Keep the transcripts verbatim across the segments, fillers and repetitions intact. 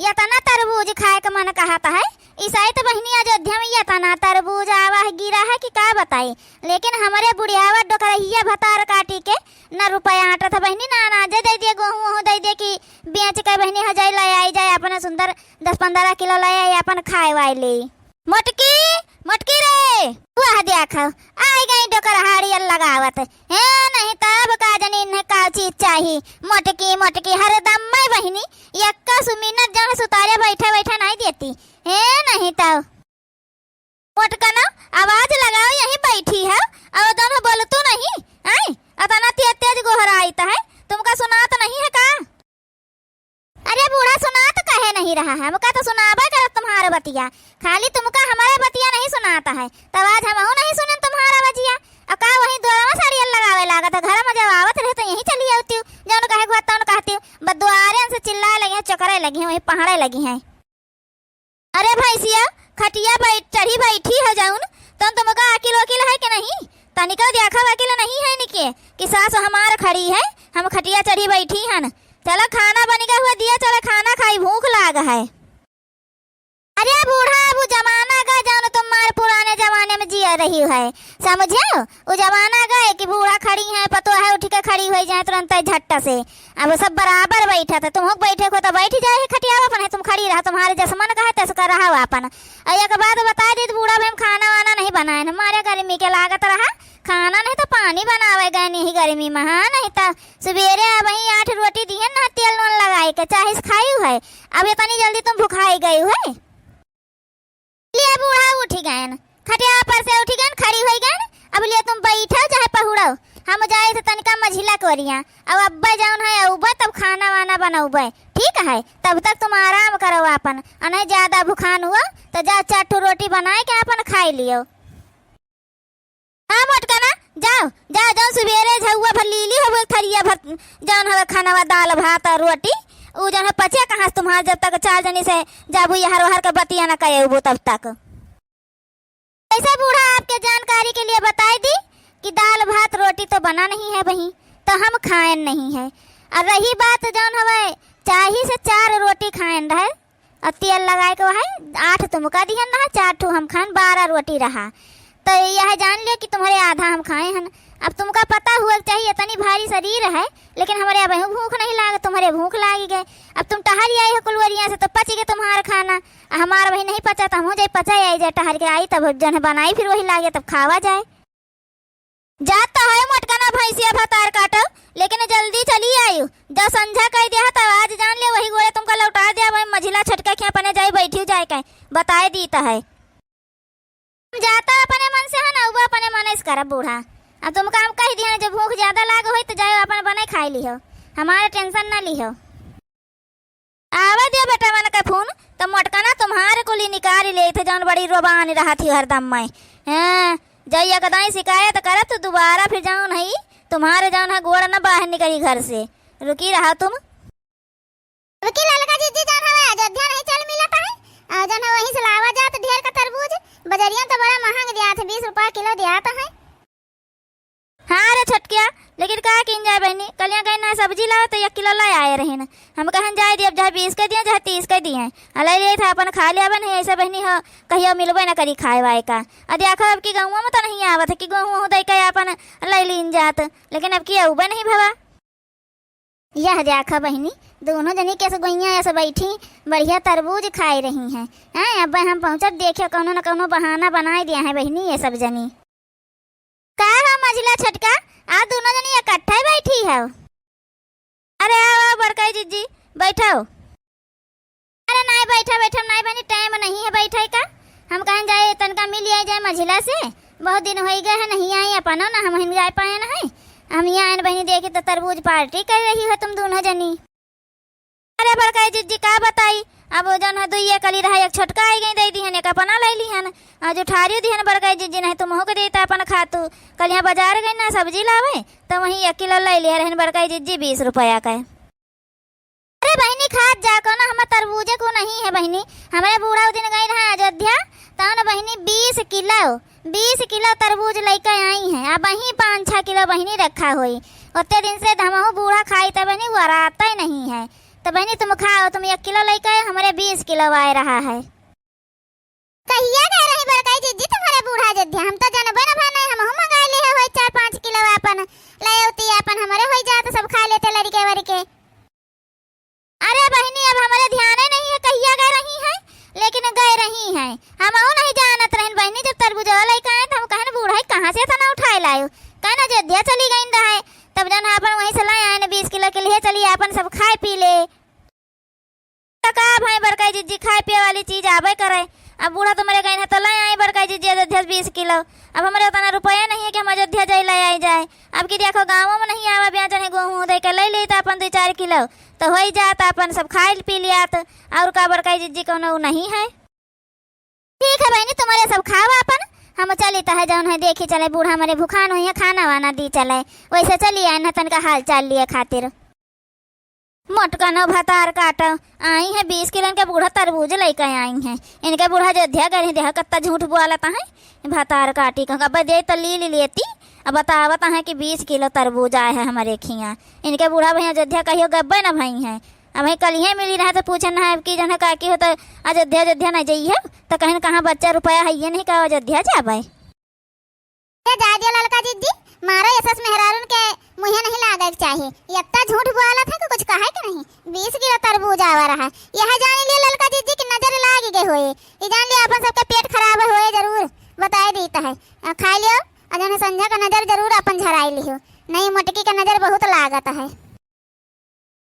यतना तरबूज खाए के मन कहत है। इसाई तो बहिनी अयोध्या में यतना तरबूज आवा है, गिरा है कि का बताई। लेकिन हमरे बुढ़ियावा डोकरहिया भतार काटी के न रुपया आटत है बहिनी, ना अनाजे दे दिए, गोहूँ वोहूँ दे दिए कि बेच के बहिनी हो जाए, ले आई जाए अपना सुंदर दस पन्द्रह किलो ले आई अपन खाए वाए ले। मोटकी, मोटकी रे, वह देखो, आई गई डोकरहाड़िया लगावत। हे नहीं तब का जनी इन्हें का चीज चाही। मोटकी, मोटकी हरदम मैं बहिनी, यक्का सुमिनत जौन सुतारे बैठे बैठे नहीं देती। हे नहीं तब। मोटकना, आवाज लगाओ, यहीं बैठी है, और दोनों बोलतू नहीं, आई? अतना तेज तेज गोहराइत है, तुमका सुनात नहीं है का? अरे बूढ़ा, सुनात कहे नहीं रहा है, हमका तो सुनाबे करत तुम्हारे बतिया, खाली तुमका हमारे बतिया नहीं सुनात है, तब आज हमहू नहीं सुनन तुम्हारा बजिया। अ का वहीं दुआरवा साड़िया लगावे लागत है, घर में जब आवत रहे तो यहीं चली आवती हूँ, जौन कहे के बात तौन कहती हूँ, बस दुआरे से चिल्लाए लगी हैं, चकरे लगी हैं, वहीं पहाड़े लगी हैं। अरे भैंसिया, खटिया बैठ, चढ़ी बैठी है जौन, तो तुमका अकिल वकिल है कि नहीं? तनिका देखा वकिल नहीं है निके कि सास हमार खड़ी है, हम खटिया चढ़ी बैठी हन। चला खाना बनिगा हुआ दिया, चला खाना खाई, भूख लाग है। अरे बूढ़ा, अब उ जमाना गए जौन तुम मार पुराने जमाने में जिया रही है, समझे? उ जमाना गए कि बूढ़ा खड़ी है, पतोह है, उठ के खड़ी होइ जाए तुरंत झट्टा से। अब सब बराबर बैठत है, तुमहू बैठे को तो बैठ जाए है खटियावा अपन, है तुम खड़ी रहा, तुम्हारे जस मन कहे तस का रहा अपन। और एक बात बताए दी तो बूढ़ा भाई, हम खाना वाना नहीं बनाए, हमारे गर्मी के लागत रहा, खाना नहीं तो पानी बनावे गए नहीं गर्मी में, हाँ, नहीं तो सुबेरे अब ही आठ रोटी दिहन ना, तेल नून लगाए के, चाहे से खाई है। अब इतनी जल्दी तुम भुखाई गई है? लिए बूढ़ा उठी गयन, खटिया पर से उठी गयन, खड़ी होई गयन। अब लिए तुम बैठो चाहे पहुड़ो, हम जाए थे तनिका मझिला कोरिया। अब अब्बे जौन है अउबे तब खाना वाना बनउबे, ठीक है? तब तक तुम आराम करो आपन, अ नहीं ज्यादा भुखान हुआ तो जा चार ठो रोटी बनाए के आपन खाई लियो। हाँ मोटकना, जाओ, जाओ, जाओ, सुबेरे झउआ भर लीली हो, थरिया भर जौन हवे खानवा, दाल, भात और रोटी, उ जौन है पचे कहाँ से तुम्हार, जब तक चार जनी से जाबू यहर वहर के बतिया न कहे उबू तब तक। ऐसे बूढ़ा आपके जानकारी के लिए बताई दी कि दाल, भात, रोटी तो बना नहीं है बही, तो हम खाएन नहीं है। और रही बात जौन हवे, चाही से चार रोटी खाएन रहे, और तेल लगाए के वह आठ तुमका दिहन रहा, चार ठो हम खाएन, बारह रोटी रहा। तो यह जान लियो कि तुम्हारे आधा हम खाए हन। अब तुमका पता हुआ के चाहिए, इतनी भारी शरीर है, लेकिन हमरे अबहू भूख नहीं लागे, तुम्हारे भूख लागी गए। अब तुम टहर आई हो कुलवरिया से, तो पच गए तुम्हारा खाना, आ हमारा वही नहीं पचा, तो हमहू जाई पचा आई जाए, टहर के आई, तब जौन है बनाई फिर वही लागे, तब खावा जाए। जात तो है मोटकना भैंसिया भतार काटो, लेकिन जल्दी चली आयु। जब संझा कह दिया है, तब आज जान ले, वही गोड़े तुमका लौटा दिया, वही मझिला छटका के अपने जाई बैठी जाए के, बताए दी तो है। हम जाता अपने मन से है ना, वो अपने मन से करब बूढ़ा। अब तुमका हम कह दिया, जब भूख ज्यादा लाग होई, तो जाओ अपन बने खाई लिहो, हमारे tension ना लिहो। आवे दियो बेटा मन के फोन, तो मोटकना तुम्हारे कुली निकाल लेत है, जौन बड़ी रोबान रहत ही हरदम मैं। हाँ, जब एक दाई शिकायत करत तो दोबारा फिर जौन है, तुम्हारे जौन है गोड़ न बाहर निकली घर से। रुकी रहा तुम। रुकी ललका जिज्जी जौन हवे अयोध्या नहीं चल मिलत है, और जौन है वहीं से लावा जात ढेर का तरबूज, बजरिया तो बड़ा महंग दियात है, बीस रुपया किलो दियात है। हाँ रे छोटकिया, लेकिन का किन जाए बहिनी, कलिया गई ना सब्जी लावे तो एक किलो ला आए रहे ना। हम कहन जाए दिए, अब चाहे बीस के दिए, चाहे तीस के दिए, आ ले लेत है अपन खा लिया बहिनी, ऐसे बहिनी हो कहियो मिलबे ना करी खाए वाए का। आ देखो अब की गहुआ में तो नहीं आवत है कि गोहूँ वहूँ दे के अपन ले लीन जात, लेकिन अब की अउबे नहीं भवा। यह देखा बहिनी, दोनों जनी कैसे गोइयाँ ऐसे बैठी बढ़िया तरबूज खाए रही हैं। हैं, अब हम पहुँचब, देखियो कौनो न कौनो बहाना बनाए दिया है बहिनी ये सब जनी। का हो मझिला छोटका, आज दोनों जनी इकट्ठे बैठी हो? अरे आओ, आओ बड़काई जिज्जी, बैठो। अरे नाई बैठा, बैठा नाई बहिनी, time नहीं है बैठे का। हम कहन जाए तनका मिल आए जाए मझिला से, बहुत दिन होई गए हैं नहीं आई अपनो ना, हम हिन जाए पाए ना है। हम यहाँ आए बहिनी देखी तो तरबूज party कर रही हो तुम दोनों जनी। अरे बड़काई जिज्जी का बताई, अब जौन है दुइये कली रहा, एक छोटका आई गई दे दिहन, एक अपना ले लिहन, आ जो ठारियो दिहन बड़काई जिज्जी, नहीं तो मोह के देता अपन खातू। कल यहाँ बाजार गई ना सब्जी लावे, तो वहीं एक किलो ले लिया रहन बड़काई जिज्जी बीस रुपया का। अरे बहिनी, खात जा, कौनो हमर तरबूजे को नहीं है बहिनी। हमरे बूढ़ा उ दिन गई रहा अयोध्या, तौन बहिनी बीस किलो, बीस किलो तरबूज लेके आई हैं। अब वहीं पाँच छः किलो बहिनी रखा होई। ओते दिन से हमहू बूढ़ा खाई त बहिनी, वो रहता ही नहीं है। तो बहिनी तुम खाओ, तुम एक किलो लइके आए, हमरे बीस किलो आए रहा है। कहिया गए रही बड़काई जिज्जी तुम्हरे बूढ़ा अयोध्या? हम तो जनबे न भा नहीं, हमहू मंगाए लिहे होई चार पाँच किलो आपन, ले अउती आपन, हमरे होई जात, सब खा लेते लड़के वड़के। अरे बहिनी, अब हमरे ध्याने नहीं है कहिया गए रही हैं, लेकिन गए रही हैं। हमहू नहीं जानत रहिन बहिनी, जब तरबूजवा लइके आए तो हम कहन बूढ़ा कहाँ से इतना उठाए लायो, कहन अयोध्या चली गइन रहे, तब जन आपन वहीं से लाए आए न बीस किलो के लिए चली आपन सब खाए पी ले। तो का भाई बड़काई जिज्जी, खाए पिए वाली चीज आबे करे। अब बूढ़ा तुम्हरे गइन है तो ले आई बड़काई जिज्जी अयोध्या से बीस किलो। अब हमरे उतना रुपया नहीं है कि हम अयोध्या जाई ले आई जाए। अब की देखो गाँवों में नहीं आवा ब्याह जने गोहूँ दे के ले ली तो आपन दो चार किलो तो होई जात, आपन सब खाइल पी लियात। और का बड़काई जिज्जी कौनो उ नहीं है। ठीक है बहिनी, तुम्हरे सब खाओ आपन, हम चली तो है जौन है देखी चले बूढ़ा हमरे भुखान हुई है, खाना वाना दी चले। वैसे चली आए न तनका हाल चाल लिए खातिर। मोटका नौ भतार काटो, आई है बीस किलन के बूढ़ा तरबूज लइके आई है। इनके बूढ़ा अयोध्या गए रही, देखा कत्ता झूठ बोलत है। भतार काटी कह, अब दे तो ली, ली लेती। अब बतावत है कि बीस किलो तरबूज आए है हमरे खिया। इनके बूढ़ा भैया अयोध्या कहियो गब्बे न भई है। अब कलिहे मिली रहा तो पूछन है कि जन काकी हो तो अयोध्या, अयोध्या न जइहे तो कहन कहाँ बच्चा रुपया है ये नहीं का अयोध्या जाबे। ए, जाए दियो ललका जिज्जी, मारो ये सस मेहरारून के मुँहे नहीं लागे के चाही। ये इतना झूठ बोलत है कि कुछ कहे के नहीं। बीस किलो तरबूज आवा रहा है। यह जान लियो ललका जिज्जी की नजर लाग गए होए। ये जान लियो अपन सबके पेट खराब होए जरूर। बताए देता है। आ, खाई लियो, और जौन है संझा का नजर जरूर अपन झराई लियो। नहीं, मोटकी का नजर बहुत लागत है।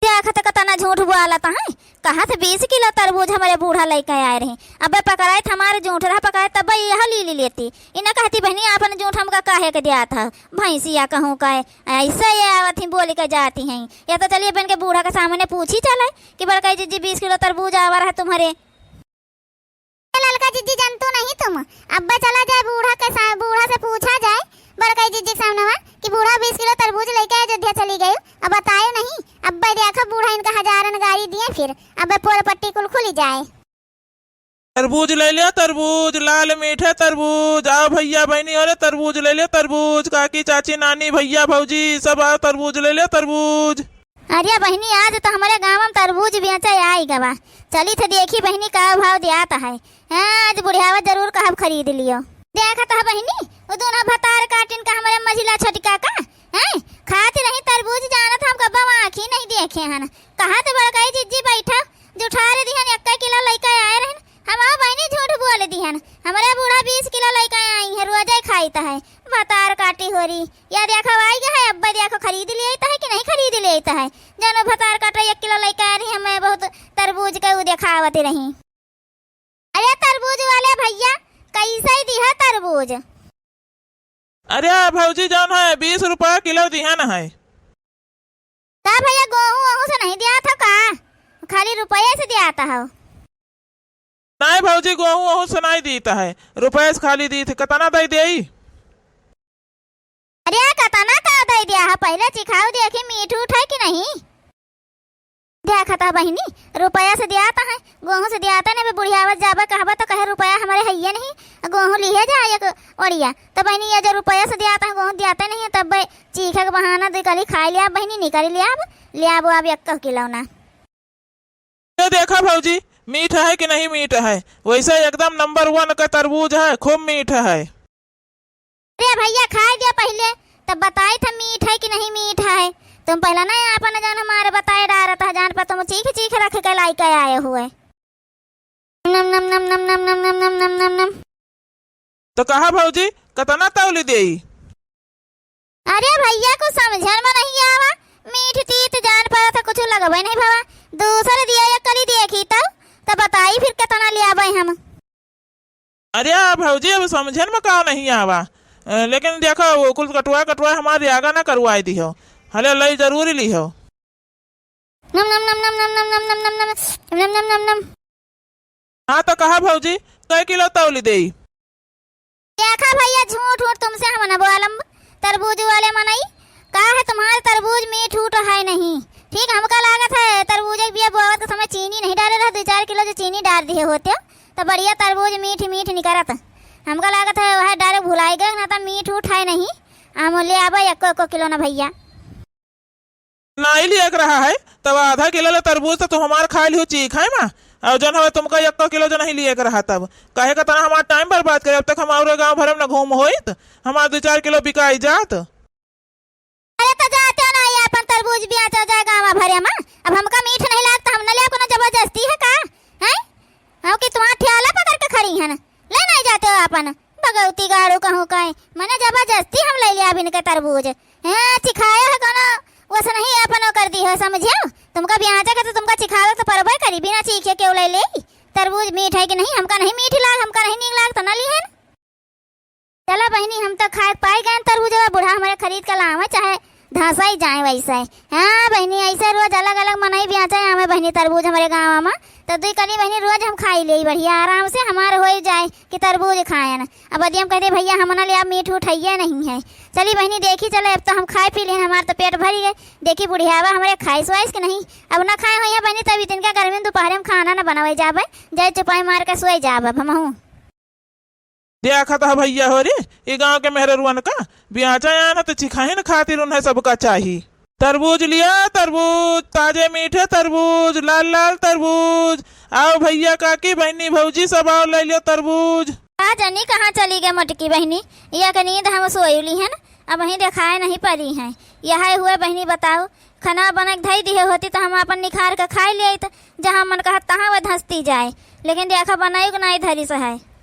देखत कतना झूठ बोलत है। कहाँ से बीस किलो तरबूज हमरे बूढ़ा लइके आए रही। अबे पकड़ाई त हमार झूठ रहा, पकड़ाई तब यह ली, ली लेती। इन्हें कहती बहिनी आपन झूठ हमका काहे के दिया था। भैंसिया कहूँ का ऐसे ये आवत ही बोली के जाती हैं। या तो चलिए बहन के बूढ़ा के सामने पूछी चले कि बड़काई जिज्जी बीस किलो तरबूज आवा रहा तुम्हरे। ललका जिज्जी जानतू नहीं तुम। अब्बे चला जाए बूढ़ा के सा-, बूढ़ा से पूछा जाए बड़काई जिज्जी के सामने कि बूढ़ा बीस किलो तरबूज लइके अयोध्या चली गई। अब बतायो नहीं। अब्बे देखो बूढ़ा इनका हजारन गारी दिए फिर। अब्बे पोल पट्टी कुल खुली जाए। तरबूज ले लिया तरबूज, लाल मीठे तरबूज। आओ भैया बहिनी, अरे तरबूज ले लिया तरबूज, काकी चाची नानी भैया भौजी सब आओ तरबूज ले लिया तरबूज। अरे बहिनी, आज तो हमरे गाँव में तरबूज बेचे आई गवा। चली थे देखी बहिनी का भाव दियात है। हाँ, आज बुढ़ियावा जरूर कहब खरीद लियो। देखत है बहिनी, वो दोनों भतार काटिन का हमरे मझिला छोटका का, हैं? खात रही तरबूज जानत हम कब्बा आँखी नहीं देखे हन। कहाँ ते बड़काई जिज्जी बैठा, जुठार दिहन एक्के किलो लइके आए रहन। हम आओ बहिनी झूठ बोल दिहन। हमरे बूढ़ा बीस किलो लइके आई है, रोजे खाइत है। भतार काटी होरी। या देखो आई गए है, अब्बे देखो खरीद लेइत है कि नहीं खरीद लेइत है। जानो भतार काटो एक किलो लइके आ रही, हमें बहुत तरबूज के उ देखावत रही। अरे तरबूज वाले भैया, कैसे दिहा तरबूज? अरे भौजी जौन है बीस रुपया किलो दिहन है। का भैया, गोहूँ वोहूँ से नहीं दिया था का? खाली रुपये से दिया था हो? नहीं भौजी, गोहूँ वोहूँ से नहीं दीत है, रुपये से खाली दीत है। कतना दे देई? अरे कतना का दे दिया है, पहले चिखाऊ देखी मीठ उठ है कि नहीं। देखा था बहिनी, रुपया से दिया था है, गोहूँ से दिया था नहीं, बुढ़ियावत जाबे कहबे तो कहे रुपया हमारे है ये नहीं, गोहूँ लिहे जा एक ओरिया। तो बहिनी, ये जो रुपया से दिया था, गोहूँ दिया था नहीं, तब चीखे के बहाना दे कली खाई लिया बहिनी, निकल लिया अब, लिया वो अब एक किलो ना। ये देखा भौजी, मीठ है कि नहीं मीठ है, वैसे एकदम नंबर वन का तरबूज है, खूब मीठ है। अरे भैया, खाए दिया पहले, तब बताई था मीठ है कि नहीं मीठ है। तुम पहला नहीं आपन जान हमारे बताए डारत है, जान पर तुम चीख चीख रख के लाई के आए हुए। नम, नम, नम। तो कहा भौजी, कतना तौली देई? अरे भैया, कुछ समझन में नहीं आवा, मीठ तीत जान पड़ा था, कुछ लगबे नहीं भवा। दूसर दिया या कली देखी तब, तब बताई फिर कितना ले आवे हम। अरे भौजी, अब समझन में का नहीं आवा, अ, लेकिन देखो, वो कुल कटवा कटवा हमारे आगा ना करवाई दिहो, हले लई जरूरी लिहो। नम, नम, नम। हाँ, तो कहा भौजी, कै किलो तौली देई? देखा भैया, झूठ, झूठ तुमसे हम न बोलम, तरबूज वाले मनई, का है तुम्हारे तरबूज मीठ उठ है नहीं? ठीक, हमका लागत है तरबूज के बिया बोवत के समय चीनी नहीं डाले रहे, दो चार किलो जो चीनी डाल दिए होते, तो बढ़िया तरबूज मीठ मीठ निकरत। हमका लागत है वह डाले भुलाई गए, ना तो मीठ उठ है नहीं। हम ले आबे एको एको किलो ना भैया। नाहीं लिएक रहा है, तब आधा किलो ले तरबूज तो तुम हमार खाइ लिहो चीखइ मा, अउर जउन हवे तुमका एक्को किलो जो नाहीं लिएक रहा तब। काहे का तना हमार टाइम बर्बाद करे, अब तक हम अउर गाँव भरे मा न घूम होइत, हमार दुइ चार किलो बिकाइ जात। अरे तो जाते ना, ये अपन तरबूज बियाचो जाए गाँव भरे मा। अब हमका मीठ नहीं लागत, हम न ले कोनो जबरदस्ती है का? हैं? हम कि तुम्हार ठेला पकड़ के खड़ी हन, ले नहीं जाते हो अपन। बगौती गाड़ू कहूँ कहे, मने जबरदस्ती हम ले लिया बिन के तरबूज। हैं, चिखाए है कोनो, वस नहीं अपन वो कर दी हो, समझियो? तुमका बियाचे के तो तुमका चिखावे तो परबे करी, बिना चीखे केउ ले ले। तरबूज मीठ है कि नहीं, हमका नहीं मीठ लाग, हमका नहीं नीक लाग, तो न लिहन। चला बहिनी, हम तो खाए पाइ गएन तरबूजवा, बूढ़ा हमरे खरीद के लावे, चाहे धसइ जाए वइसे। हाँ बहिनी, अइसे रोज अलग-अलग मनई बियाचे आवे बहिनी तरबूज हमरे गाँव मा, तो दुइ कली बहिनी रोज हम खाइ लेई बढ़िया आराम से, हमार होइ जाए कि तरबूज खाएन। अब यदि हम कहि दे, "भइया, हम न लेब, मीठ उठ हइये नहीं है।" चली बहिनी, देखी चले, अब तो हम खाइ पी लेन, हमार तो पेट भरि गए। देखी बुढ़ियावा हमरे खाइस वाइस कि नहीं, अब न खाए होइहैं बहिनी, तब इतनका गर्मी मा दुपहरे मा खाना न बनवइ जाबे, जाए चुपाई मार के सोइ जाब अब हमहूँ। देखत ह भइया हो रे, ई गाँव के मेहररुअन का बियाचा आन ह त चिखाहिन खातिर उन्हें सबका चाही। तरबूज लिया, तरबूज, ताजे मीठे तरबूज, लाल लाल तरबूज। आओ भइया, काकी, बहिनी, भउजी सब आओ, लइ लियो तरबूज। का जानी कहाँ चली गए मोटकी बहिनी, यह के नींद हम सोई लिहन, अबहीं देखाए नहीं परी हैं। यह हुए बहिनी बताओ, खाना बना के धई दिहे होती त हम आपन निखार के खाइ लेइत, जहाँ मन कहत तहाँ वह धंसती जाए, लेकिन देखा बनाई के नाई धरिस है।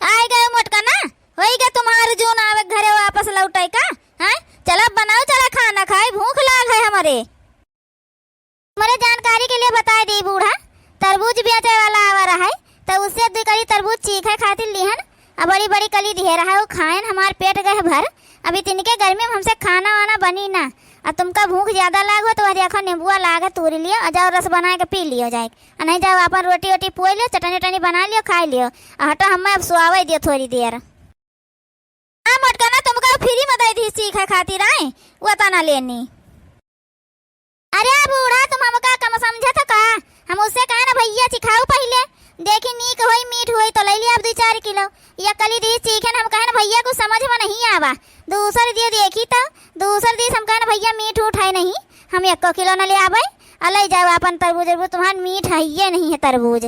आइ गए मोटका ना, होई गए तुम्हार जून आवे घरे वापस लौटे का? हैं? चला बनाओ, चला खाना खाई, भूख लाग है हमरे। हमरे जानकारी के लिए बताइ दी बूढ़ा, तरबूज बेचे वाला आवा रहा है, त उससे दुइ कली तरबूज चीखे खातिर लिहन, आ बड़ी बड़ी कली दिहे रहा, उ खाएन, हमार पेट गए भर। अभी तिनके गर्मी मा हमसे खाना वाना बनी ना, आ तुमका भूख ज्यादा लाग हो तो वह देखो नींबुआ लाग है, तूरी लियो, आ जाओ रस बनाए के पी लियो जाए। आ नहीं जाओ, आपन रोटी ओटी पोइ लियो, चटनी उटनी बना लियो, खाइ लियो। आ हटो, हमें अब सोआवे दियो थोड़ी देर। आ मोटका ना तुमका फ्री मा दइ दी चीखे खातिर आए, वो तना लेनी। अरे बूढ़ा, तुम हमका कम समझत हो का? हम उससे कहे ना, "भइया चिखाओ पहिले, देखी नीक होई, मीठ होई तो लइ लिया अब दुइ चार किलो।" या कली दी चीखे ना, हम कहे ना, "भइया कुछ समझ मा नहीं आवा।" दूसर दियो देखी तो, दूसर दी हम कहे ना, "भइया मीठ उठ है नहीं, हम एक्को किलो न ले आवे, आ लइ जाओ आपन तरबूज उरबूज, तुम्हार मीठ हइये नहीं है तरबूज।"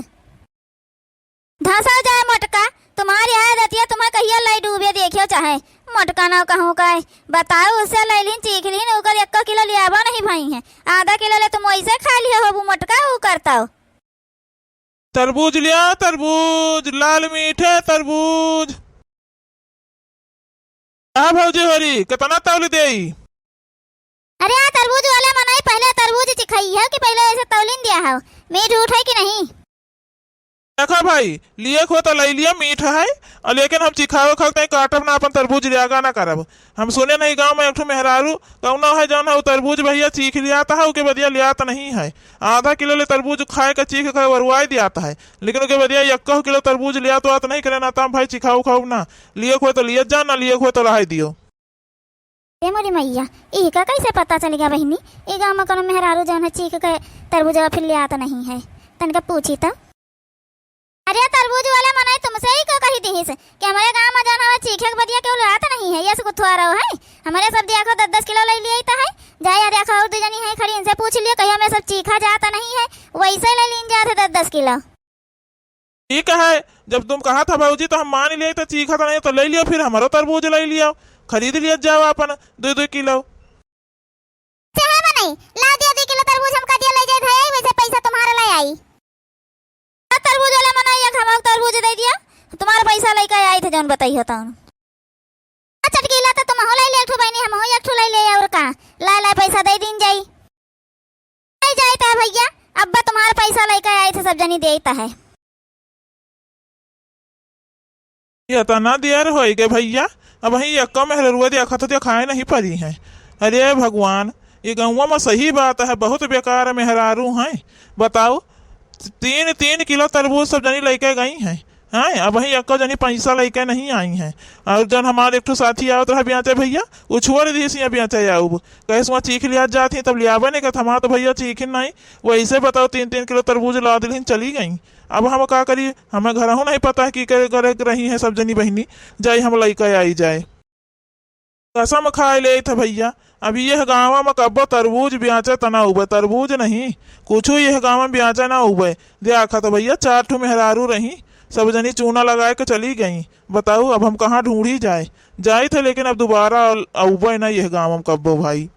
धंसो जाए मोटका, तुम्हारी है दतिया, तुम्हें कहिया लइ डूबे देखियो चाहे। मोटका ना कहूँ का, बताओ उससे लइ लीन, चीख लीन, ओकर एक्को किलो लियाबो नहीं भई है। आधा किलो ले तुम वइसे खाइ लिहे होबू मोटका, ऊ करताओ। तरबूज लिया, तरबूज, लाल मीठे तरबूज। का भौजी होरी, केतना तौली देई? अरे आ तरबूज वाले मनई, पहिले तरबूज चिखइहो कि पहिले ऐसे तौलिन दिया हो, मीठ उठ है कि नहीं? देखा भाई, लिएक हो तो लइ लिया, मीठ है, और लेकिन हम चिखावे खाक तई काटब ना, अपन तरबूज लियागा ना करब। हम सुने नहीं गाँव मा एक ठो मेहरारू कौनो है जौन है उ तरबूज भइया चीख लियात है, उके बदिया लियात नहीं है। आधा किलो ले तरबूज खाए के चीख के वरुआई दियात है, लेकिन उके बदिया एक्को किलो तरबूज लियात वात नहीं करे ना, त हम भाई चिखाऊ खाऊ ना, लिएक हो तो लियत जा, ना लिएक हो तो रहाई दियो। ए मोरी मइया, इहका कइसे पता चलि गा बहिनी? ई गाँव मा कउनो मेहरारू जउन है चीख के तरबूजवा फिर लियात नहीं है, तनिका पूछी त। अरे तरबूज वाले मनई तुमसे ही को कहि दिहिस कि हमरे गाँव मा जउन हवे चीखे के बदिया केहू लियात नहीं है, यस कुथुआ रहो है। हमरे सब देखो दस दस किलो लइ लियाइत है, जाए या देखो अउर दुइ जनी है खड़ी, इनसे पूछ लियो, कहियो हमरे सब चीखा जात नहीं है, वइसे लइ लीन जात है दस दस किलो। ठीक है, जब तुम कहत ह भौजी, त हम मान लिया, त चीखत नहीं, त लइ लियो, फिर हमरो तरबूज लइ लियो, खरीद लियत जाओ आपन दुइ दुइ किलो। चाहे मनई, लाओ दियो दुइ किलो तरबूज, हमका दियो, लइ जाइत है, वइसे पैसा तुम्हारा लइ आई। आ तरबूज वाला मनई, एक हमहू तरबूज दइ दियो, तुम्हारा पैसा लइके आइत है, जउन बताई हो तउन। चटकीला त तुमहू लइ ले एक ठो बहिनी, हमहू एक ठो लइ ले, अउर का, लाए लाए पैसा दइ दीन जाई। लइ जाइत है भइया, अब्बा तुम्हार पैसा लइके आइत है, सब जनी देइत है। एतना देर होइ गए भइया, अबहीं एक्को मेहररुआ देखत हो, देखाए नहीं परी है। अरे भगवान, ई गउँवा मा सही बात है, बहुत बेकार मेहरारू हैं। बताओ, तीन तीन किलो तरबूज सब जनी लइके गई हैं, हैं, अबहीं एक्को जनी पैसा लइके नहीं आई हैं। अउर जउन हमार एक ठो साथी आवत रहा बेचे भइया, उ छोड़ दिहिस हियाँ बेचे आउब। कहिस वहाँ चीख लियात जात ही, तब लियाबे नहीं करत। हमार तो भइया चीखिन नहीं, वइसे बताओ, तीन तीन किलो तरबूज लाद लिहिन चली गई। अब हम का करी, हमें घरहू नहीं पता है कि करे, करे के रही हैं सब जनी बहिनी, जाई हम लइके आई जाए। कसम खाए लेइत ह भइया, अब यह गाँव में कब्बो तरबूज ब्याचे त ना उबे, तरबूज नहीं, कुछू यह गाँव में ब्याचे ना उबे। देखा त भैया, चार ठो मेहरारू रही, सब जनी चूना लगाए के चली गई। बताऊ, अब हम कहाँ ढूंढी जाए? जाई थे, लेकिन अब दोबारा अउबे ना यह गाँव में कब्बो भाई।